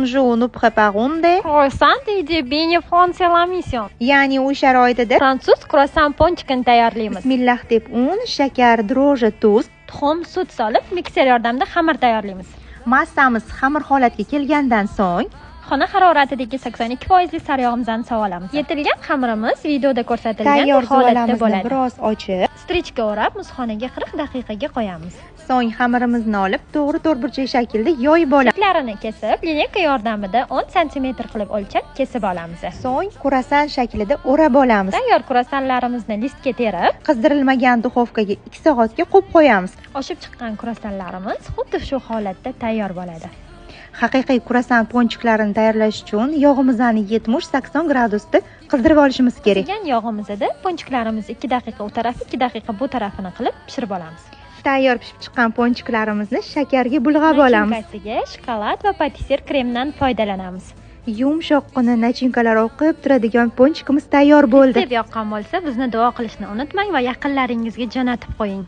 Bonjour, nous préparons des Croissant et des beignets français à la mission. Ya'ni uy sharoitida Fransuz kruassan ponchikini tayyorlaymiz. Bismillah deb un, shakar, drojji, tuz, Tuxum, sut solib, mikser yordamida xamir tayyorlaymiz. Massamiz xamir holatga kelgandan so'ng Xona haroratidagi 82% li sariyog'imizni sovolamiz. Yetilgan xamirimiz videoda ko'rsatilgan tayyor holatda zuvalamizni bo'ladi. Biroz ochib, Стрейч ga o'rab, muzxonaga 40 daqiqaga qo'yamiz. So'ng xamirimizni olib, to'g'ri to'rtburchak shaklda yoyib olamiz. Chetlarini kesib, линейка yordamida 10 sm qilib o'lchab kesib olamiz. So'ng kruassan shaklida o'rab olamiz. Tayyor kruassanlarimizni listga terib, Qizdirilmagan duxovkaga 2 soatga qo'yib qo'yamiz. Oshib chiqqan kruassanlarimiz xuddi shu holatda tayyor bo'ladi. Haqiqiy kruassan ponchiklarini tayyorlash uchun yog'imizni 70-80 gradusda qizdirib olishimiz kerak. Qizigan yog'imizda ponchiklarimizni 2 daqiqa u tarafi, 2 daqiqa bu tarafini qilib pishirib olamiz. Tayyor pishib chiqqan ponchiklarimizni shakarga bulg'ab olamiz. Начинка siga shokolad va patisser kremdan foydalanamiz. Yumshoqqina начинка lar oqib turadigan ponchikimiz tayyor bo'ldi. Retsept yoqqan bo'lsa, bizni duo qilishni unutmang va yaqinlaringizga jo'natib qo'ying.